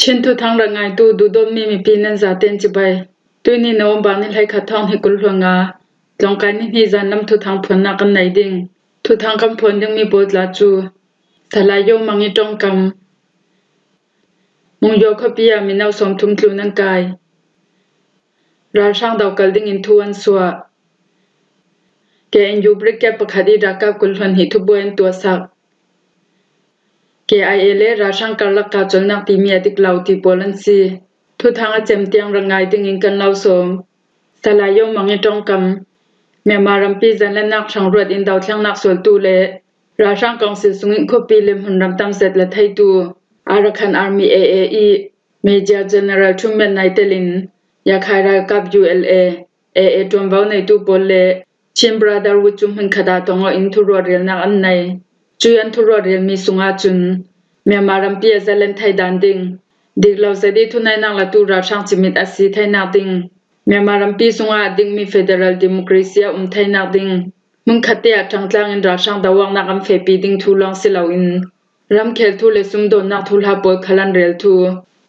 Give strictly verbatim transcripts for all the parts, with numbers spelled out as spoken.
Chin thuthang rak ngaitu duhdawtmi mipi nan zaten cibai. Tuini November ni hleikhat thawng hnih kul hluan nga, tlawngkai ni hnih zan lam thuthang phuannak kan nei ding. Thuthang kan phuan dingmi pawl tla cu Salai Yo Mang i ṭongkam. Mungyaw khuapi ah mino sawmthum tlun an kai. Ralhrang dokal dingin thu an suah. K N U brigade pakhat i ralkap kul hluan hnih thubuai an tuahsak. K I A le ralhrang karlak kaa colnak timi a dik lo ti pawl an si. Thuthang a cem tiang rak ngai dingin kan lo sawm. Salai Yo Mang i ṭongkam. Myanmar rampi zanlanak hrang ruat in dothlennak sualtu le ralhrang kawngsil sungin khuapi le hmunram tam zet la theitu Arakan Army A A i Major General Htun Myat Naing telin Yakhai ralkap U L A, A A ṭuanvo neitu pawl le Chin Brotherhood cu hmunkhat ah tong awh in thuruatrelnak an nei. Cui an thuruatrelmi sungah cun Myanmar rampi a zalen thei dan ding, dik lo zet i thuneihnak latu ralhrang cimit a si theinak ding, Myanmar rampi sungah a dingmi federal democracy a um theinak ding, hmunkhatte ah ṭangtlang in ralhrang doawknak an fehpi ding thu lawng si loin, ramkhel thu le sumdawnnak thuhla pawl khal an rel thu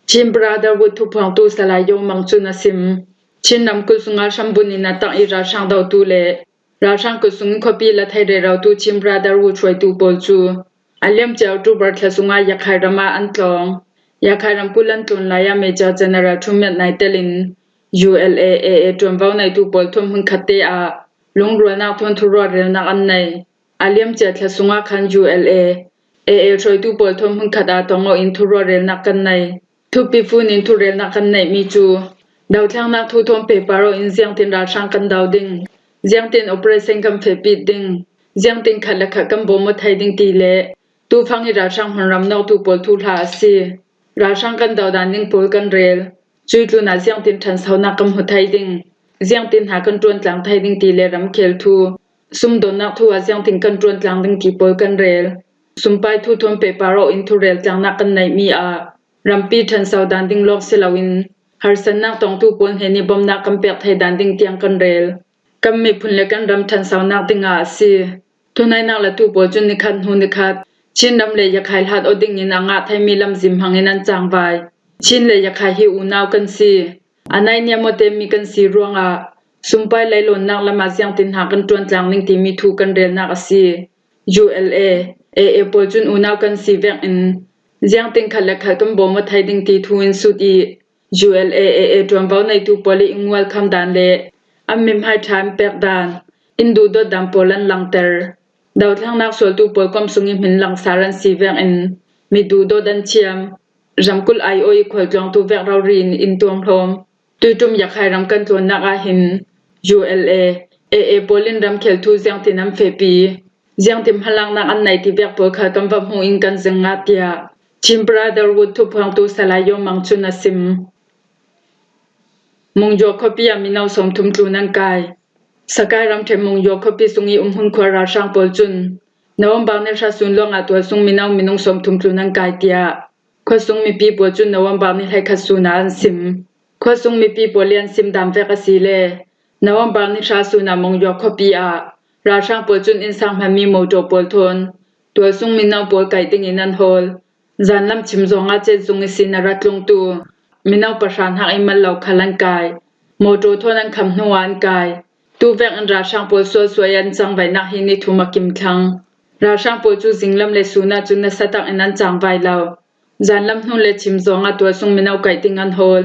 Chin Brotherhood thuphuangtu Salai Yo Mang cun a sim. Chin ramkulh sungah hrambun in a tang i ralhrang dotu le ralhrang kut sungin khuapi la thei rerotu Chin Brotherhood hruaitu pawl cu a liamcia October thla sungah Yakhai ram ah an tlawng. Yakhai ramkulh an tlun lai ah Major General Htun Myat Naing telin U L A, A A ṭuanvo neitu pawl thawn hmunkhatte ah lungrualnak thawn thuruatrelnak an nei. A liamcia thla sungah khan U L A, A A hruaitu pawl thawn hmunkhat ah tong awh in thuruatrelnak kan nei. Thupi fun in thurelnak kan neihmi cu dothlennak thu thawn pehpar awh in ziangtin ralhrang kan do ding, ziangtin operation kan fehpit ding, ziangtin khat le khat kan bawm aw thei ding ti le tufang i ralhrang hmunram nawktu pawl thuhla a si. Ralhrang kan do dan ding pawl kan rel. Cui tlunah ziangtin ṭhansonak kan hmu thei ding, ziangtin hna kan ṭuantlang thei ding ti le ramkhel thu, sumdawnnak thu ah ziangtin kan ṭuantlang ding ti pawl kan rel. Sumpai thu thawn pehpar awh in thurel tlangnak kan neihmi ah rampi ṭhanso dan ding lawng si loin harsatnak tongtu pawl hnen i bawmhnak kan pek thei dan ding tiang kan rel. Kan miphun le kan ram ṭhansonak dingah a si. Thuneihnak latu pawl cun nikhat hnu nikhat Chin ram le Yakhai hlat aw dingin a ngah theimi lamzin hmangin an cangvai. Chin le Yakhai hi unau kan si. A naihniam aw temi kan si ruangah sumpai leilawnnak lamah ziangtin hna kan ṭuantlang ning timi thu kan relnak a si. U L A, A A pawl cun unau kan si vekin ziangtin khat le khat kan bawm aw thei ding ti thu in sut i U L A, A A ṭuanvo neitu pawl i in welcome dan le an mithmai ṭha an pek dan, in duhdawt dan pawl an langhter. Dothlennak sualtu pawl kom sung i hmin langsar an si vekin mi duhdawt an thiam. Ramkulh aiawh i khualtlawntu vek rori in in tuamhlawm. Tuiṭum Yakhai ram kan tlawnnak ah hin U L A, A A pawl in ramkhel thu ziangtin an fehpi, ziangtin hmalaknak an nei ti vek pawl kha kan va hmuh in kan zeng ngah, tiah Chin Brotherhood thuphuangtu Salai Yo Mang cun a sim. Mungyaw khuapi ah mino sawmthum tlun an kai. Sakai ramṭhen Mungyaw khuapi sung i umhmun khua ralhrang pawl cun November ni hra sun lawngah tualsung mino minung sawmthum tlun an kai, tiah khuasung mipi pawl cun November ni hleikhat sun ah an sim. Khuasung mipi pawl i an sim dan vek a si le November ni hra sun ah Mungyaw khuapi ah ralhrang pawl cun innsang hmanmi motor pawl thawn tualsung mino pawl kaih dingin an hawl. Zanlam chim zongah cen sung ihsin a ra tlungtu mino pahra hnak i mal lo khal an kai. Motor thawn an kham hnu ah an kai. Tuvek in ralhrang pawl sualsual i an cangvaihnak hi ni thum a kim thlang. Ralhrang pawl cu zinglam le sun ah cun nasa tak in an cangvai lo. Zanlam hnu le chim zongah tualsung mino kaih ding an hawl.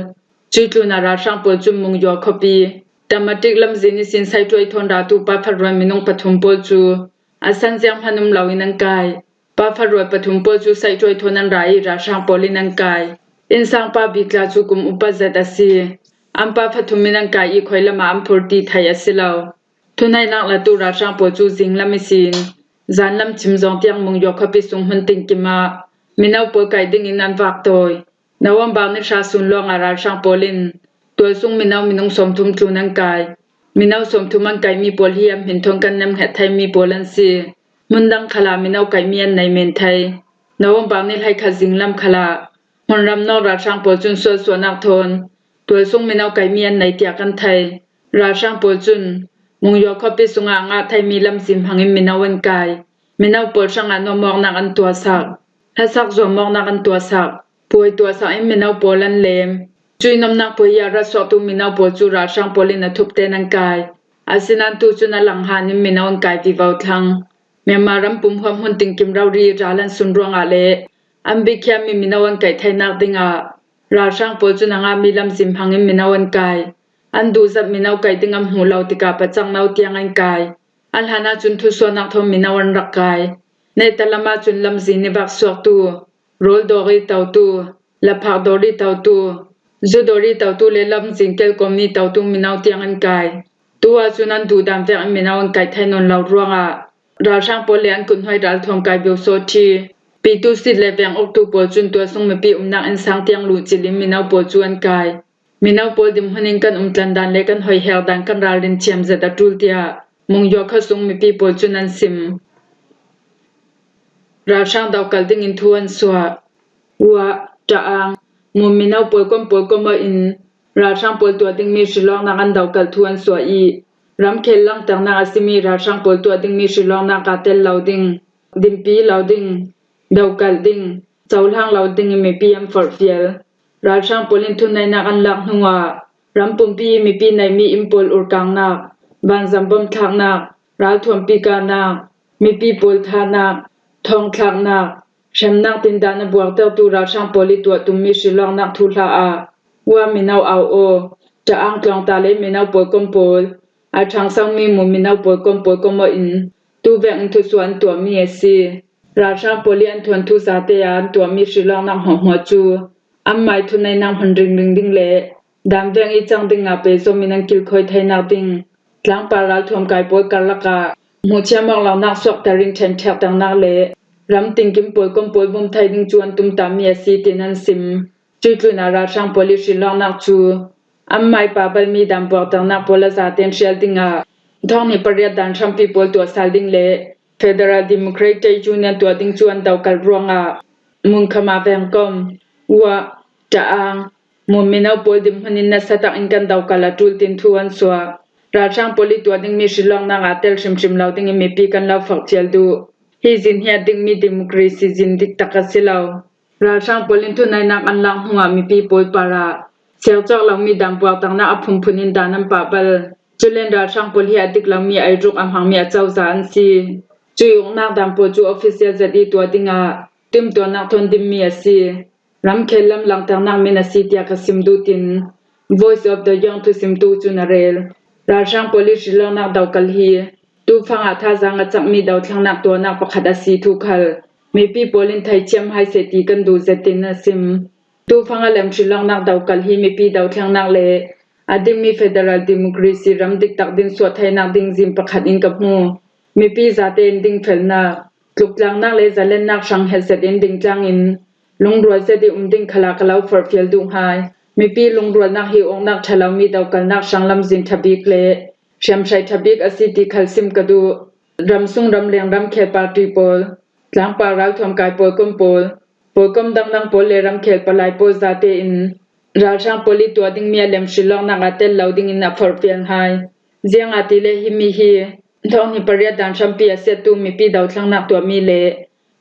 Cui tlunah ralhrang pawl cun Mungyaw khuapi Tamatik lamzin ihsin Saituai thawn ratu Pa Fat Ruai minung pathum pawl cu a san ziang hman um loin an kai. Pa Fat Ruai pathum pawl cu Saituai thawn an ra i ralhrang pawl in an kai. Innsang Pa Bik Tla cu kum upat zet a si. An pa pathum in an kai i khuailam ah an phur ti theih a si lo. Thuneihnak latu ralhrang pawl cu zinglam ihsin zanlam chim zong tiang Mungyaw khuapi sung hmun tinkim ah mino pawl kaih dingin an vak tawi. November ni hra sun lawngah ralhrang pawl in tualsung mino minung sawmthum tlun an kai. Mino sawmthum an kaihmi pawl hi an hmin thawn kan nem hnget theimi pawl an si. Hmun dang khalah mino kaihmi an nei men thei. November ni hleikhat zinglam khalah hmunram nawk ralhrang pawl cun sualsuahnak thawn tualsung mino kaihmi an nei tiah kan thei. Ralhrang pawl cun Mungyaw khuapi sungah a ngah theimi lamzin hmangin mino an kai. Mino pawl hrangah nuamawknak an tuahsak. Hlasak zuamawknak an tuahsak. Puai tuahsak in mino pawl an lem. Cui nomnak puai ah rat suaktu mino pawl cu ralhrang pawl in a thupten an kai. Asinain tu cun a langhan in mino an kai vivo thlang. Myanmar ram pum huam hmun tinkim rori ral an sun ruangah le an biakhiatmi mino an kaih theinak dingah ralhrang pawl cun a ngahmi lamzin hmangin mino an kai. An duhzat mino kaih ding an hmuh lo tikah pacang no tiang an kai. An hlan ahcun thusuahnak thawn mino an rak kai. Neta lam ahcun lamzin i vak suaktu, rawl dawri totu, laphak dawri totu, zu dawri totu le lamzin kelkawmni totu mino tiang an kai. Tu ahcun an duhdan vek in mino an kaih thei nawn lo ruangah ralhrang pawl le an kuthnuai ralthuam kai biosaw ṭhi, pitu sit le veng uktu pawl cun tualsung mipi umnak innsang tiang luhcil in mino pawl cu an kai. Mino pawl dinhmun in kan umtlan dan le kan hoihek dan kan ralrin thiam zet a ṭul tiah Mung Yua khuasung mipi pawl cun an sim. Ralhrang dokalh dingin thu an suah. Uah, Ṭaang, Mun mino pawl kom pawl kom in ralhrang pawl tuah dingmi hrilawknak an dokalh thu an suah i, ramkhel langhternak a simi ralhrang pawl tuah dingmi hrilawknak aa tel lo ding, dinpi lo ding, dokalh ding, cohlang lo dingin mipi an forhfial. Ralhrang pawl in thuneihnak an lak hnuah ram pumpi i mipi neihmi inn pawl urkangnak, vanzam bom thlaknak, ralthuampi kahnak, mipi pawl thahnak, thawngthlaknak, hremnak tindan a buartertu ralhrang pawl i tuah tummi hrilawknak thuhla ah, Uah mino au aw, Ṭaang tlawngta le mino pawl kom pawl, a ṭhangsomi Mun mino pawl kom pawl kom aw in tu vek in thusuah an tuahmi a si. Ralhrang pawl i an thuanthu zate ah an tuahmi hrilawknak hmuahhmuah cu anmai thuneihnak hmun ringring ding le dan veng i cang ding ah pehzom in an kilkhawi theinak ding, tlangpal ralthuam kai pawl karlak ah hmuhchiam awk lonak suakter in ṭhenṭhekternak le ram tinkim pawl kom pawl bum thei ding cu an tumtahmi a si, tiin an sim. Cuih tlunah ralhrang pawl i hrilawknak cu anmai pabalmi dan buakternak pawl a zaten hrial dingah thawng hnih pariat dan hrampi pawl tuah sal ding le Federal Democratic Union tuah ding cu an dokalh ruangah Mun Khama vengkom, Uah, Ṭaang, Mun mino pawl dinhmun in nasa takin kan dokalh a ṭul tin thu an suah. Ralhrang pawl i tuah dingmi hrilawknak aa tel hrimhrim lo dingin mipi kan lo forhfial duh. Hi zin hi a dingmi democracy zin diktak a si lo. Ralhrang pawl in thuneihnak an lak hnuah mipi pawl parah siangcawk lomi dan buakternak a phunphun in dan an pahbal. Culen ralhrang pawl hi a dik lomi aa ruk a hmangmi acozah an si. Cuih uknak dan pawl cu official zet i tuah dingah timtuahnak thawn dinmi a si. Ramkhel lam langhternak min a si tiah ka sim duh, tin Voice of the Young thusimtu cun a rel. Ralhrang pawl i hrilawknak dokalh hi tufang ah thazaang a cakmi dothlennak tuahnak pakhat a si thu khal mipi pawl in theithiam hai seh ti kan duh zet, tin a sim. Tufang a lem hrilawknak dokalh hi mipi dothlennak le a dingmi federal democracy ram diktak din suah theinak ding zin pakhat in ka hmu. Mipi zate in dingfelnak, tluktlangnak le zalennak hrang hetzet in dingtlang in lungrual zet i um ding khalah ka lo forhfial duh hngai. Mipi lungrualnak hi uknak ṭha lomi dokalnak hrang lamzin ṭha bik le hriamhrei ṭha bik a si ti khal sim ka duh. Ramsung ramleng ramkhel party pawl, tlangpal ralthuam kai pawl kom pawl, pawlkom dangdang pawl le ramkhel palai pawl zate in ralhrang pawl i tuah dingmi a lem hrilawknak aa tel lo dingin a forhfial hngai. Ziangahtile himi hi thawng hnih pariat dan hrampi a siattu mipi dothlennak tuahmi le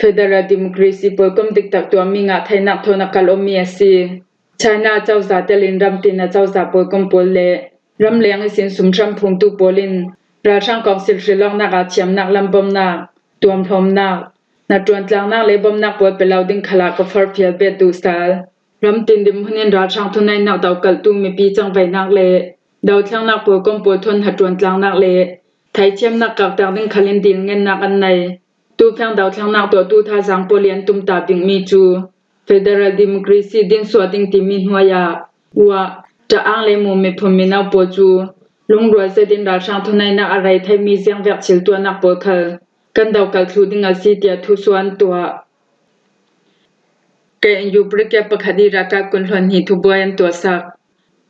federal democracy pawlkom diktak tuahmi ngah theinak thawn a kalh awmi a si. China acozah telin ramtin acozah pawlkom pawl le ramleng ihsin sumhram phumtu pawl in ralhrang kawngsil hrilawknak aa thiamnak lam bomnak, tuamhlawmnak, hnaṭuan tlangnak le bomnak pawl pe lo ding khalah ka forhfial bet duh sal. Ramtin dinhmun in ralhrang thuneihnak dokalhtu mipi cangvainak le dothlennak pawlkom pawl thawn hnaṭuan tlangnak le theithiamnak kakter ding khal in dil ngennak an nei. Tufeng dothlennak tuahtu thazaang pawl i an tumtah bikmi cu federal democracy din suah ding timi hnuai ah Uah, Ṭaang le Mun miphun mino pawl cu lungrual zet in ralhrang thuneihnak a rei theimi ziangvek thil tuahnak pawl khal kan dokalh thluh ding a si, tiah thusuah an tuah. K N U brigade pakhat i ralkap kulhluan hnih thubuai an tuahsak.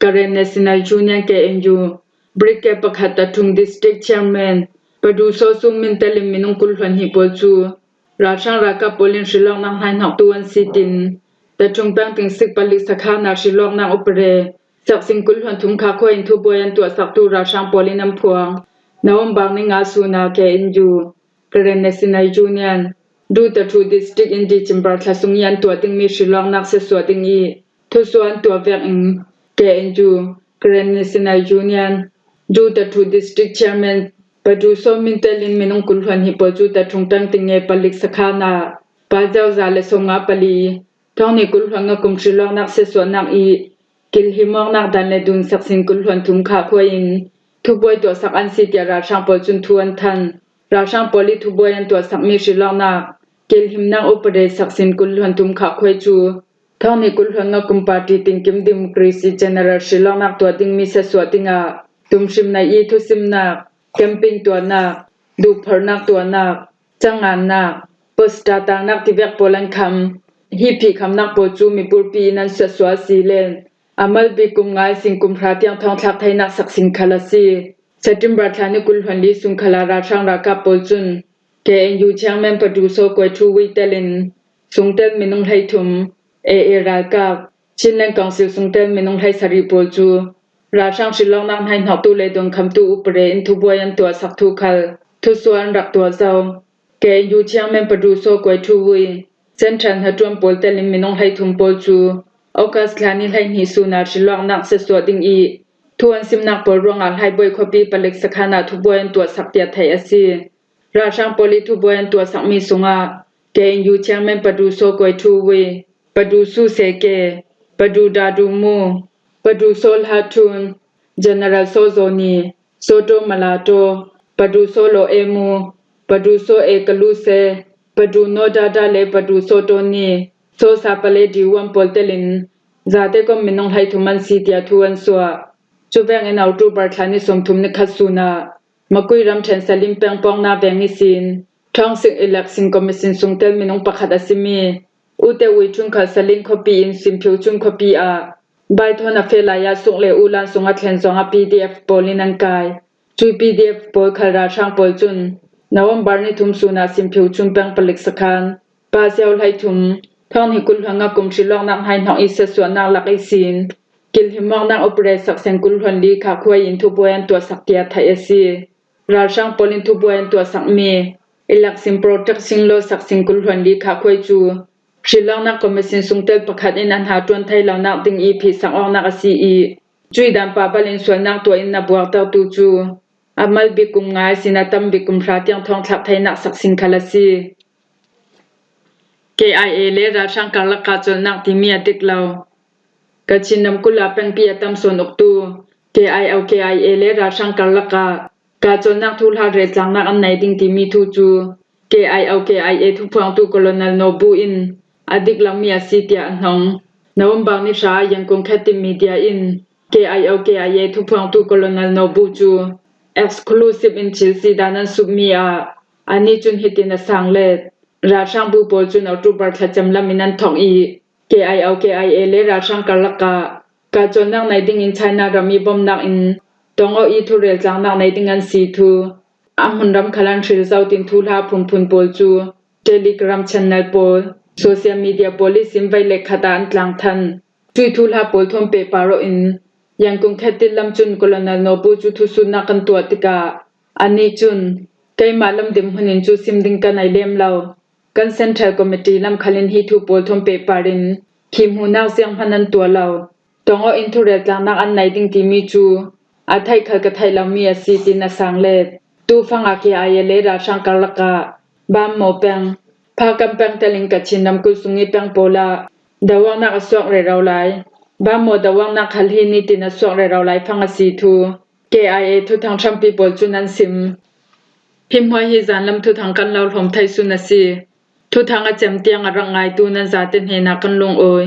Karen National Union, K N U, brigade pakhat Tatung District Chairman Padu Saw Sung min telin minung kulhluan hnih pawl cu ralhrang ralkap pawl in hrilawknak hnaihnawktu an si, tin Tatung pengting sik palik sakhan ah hrilawknak upare saksing kulhluan thum kha khua in thubuai an tuahsaktu ralhrang pawl in an phuang. November ni nga sun ah K N U, Karen National Union, Dutathu District in December thla sung i an tuah dingmi hrilawknak siasuah ding i thusuah an tuah vekin K N U, Karen National Union, Dutathu District Chairman Padu Saw Min tel in minung kul hluan hi pawl cu Tathung ṭangting nge palik sakhan ah Pa Zauza le sawmnga pali thawng hnih kul hluan nga kum hrilawknak siasuahnak i kilhimawknak dan le dunsak sin kul hluan thum khah khuai in thubuai tuahsak an si tiah ralhrang pawl cun thu an than. Ralhrang pawl i thubuai an tuahsakmi hrilawknak kilhimnak upadi sak sin kul hluan thum khah khuai cu thawng hnih kul hluan nga kum party tinkim Democracy General hrilawknak tuah dingmi siasuah dingah tumhrim nai i thusimnak, camping tuahnak, duhpharnak tuahnak, cangannak, posta talnak tivek pawl an kham. Hi phihkhamnak pawl cu mipurpi in an siasuah a si le a malpi kum ngai sin kum hra tiang thawngthlak theinak sak sin khal a si. September thla ni kul hluan li sung khal ah ralhrang ralkap pawl cun K N U chairman Padu Saw Koi Thu Wui tel in sungtel minung hleithum, A A ralkap, Chinland Council sungtel minung hleisarih pawl cu ralhrang hrilawknak hnaihnawktu le dawnkhamtu upadi in thubuai an tuahsak thu khal thusuah an rak tuah zo. K N U chairman Padu Saw Koi Thu Wui, Central hnaṭuan pawl tel in minung hleithum pawl cu August thla ni hleihnih sun ah hrilawknak siasuah ding i thu an simnak pawl ruangah Hlaibuai khuapi palik sakhan ah thubuai an tuahsak tiah theih a si. Ralhrang pawl i thubuai an tuahsakmi sungah K N U chairman Padu Saw Koi Thu Wui, Padu Su Se Ke, Padu Da Du Mu, Padu Saw Hla Thun, General Saw Zaw Ni, Saw Taw Mala Taw, Padu Saw Law E Mu, Padu Saw E Ka Lu Se, Padu Naw Da Da le Padu Saw Taw Ni, Saw Sa Pale Di Wan pawl tel in zate kom minung hleithum an si tiah thu an suah. Cu veng in October thla ni sawmthum ni khat sun ah Makui ramṭhen Salim peng pawngnak veng ihsin Thawngsik Election Commission sungtel minung pakhat a simi U Te Wui Ṭhun khal Salim khuapi in Simphiu Cun khuapi ah baithawn a feh lai ah suk le ulan sung a thlen zong a P D F pawl in an kai. Cui P D F pawl khal ralhrang pawl cun November ni thum sun ah Simphiu Cun peng palik sakhan Pa Siau Hlai Thum, thawng hnih kul hluan nga kum hrilawknak hnaihnawk i siasuahnak lak ihsin kilhimawknak upadi sak sin kul hluan li khah khuai in thubuai an tuahsak tiah theih a si. Ralhrang pawl in thubuai an tuahsakmi Election Protection Law sak sin kul hluan li khah khuai cu hrilawknak commission sungtel pakhat in an hnaṭuan thei lonak ding i phihsak awknak a si i cui dan pah bal in sualnak tuah in a buaktertu cu a mal bik kum ngai sin a tam bik kum hra tiang thawngthlak theinak sak sin khal a si. K I A le ralhrang karlak kah colhnak timi a dik lo. Kachin ramkulh ah pengpi a tam sawn uktu K I O K I A le ralhrang karlak ah kah colhnak thuhla reltlangnak an nei ding timi thu cu K I O K I A thuphuangtu Colonel Nobu in a dik lomi a si tiah a hnong. November ni hra ah Yangon Khit Thit Media in K I O K I A thuphuangtu Colonel Nobu cu exclusive in thil si dan an sutmi ah anih cun hitin a sang let. Ralhrang bu pawl cun October thla cem lam in an thawk i K I O K I A le ralhrang karlak ah kah colhnak nei ding in China ram i bawmhnak in tong awh i thurel tlangnak nei ding an si thu a hmunram khal an hril zo tin thuhla phunphun pawl cu Telegram channel pawl, social media pawl ihsin vei le khat ah an tlang than. Cui thuhla pawl thawn pehpar awh in Yangon Khit Thit lam cun Colonel Nobu cu thusutnak kan tuah tikah anih cun keimah lam dinhmun in cu sim ding ka nei lem lo. Kan Central Committee lam khal in hi thu pawl thawn pehpar in hi hmuhnak zianghman an tuah lo. Tong awh in thurel tlangnak an nei ding timi cu a theih khal ka theih lomi a si tin a sang let. Tufang ah K I A le ralhrang karlak ah Bammaw peng, Phakan peng tel in Kachin ramkulh sung i peng pawl ah doawknak a suak rero lai. Bammaw doawknak khal hi nitin a suak rero lai fang a si thu K I A thuthang ṭhampi pawl cun an sim. Hi hmuai hi zanlam thuthang kan lo hlawm thei sun a si. Thuthang a cem tiang a rak ngaitu nan zate hnenah kan lungawi.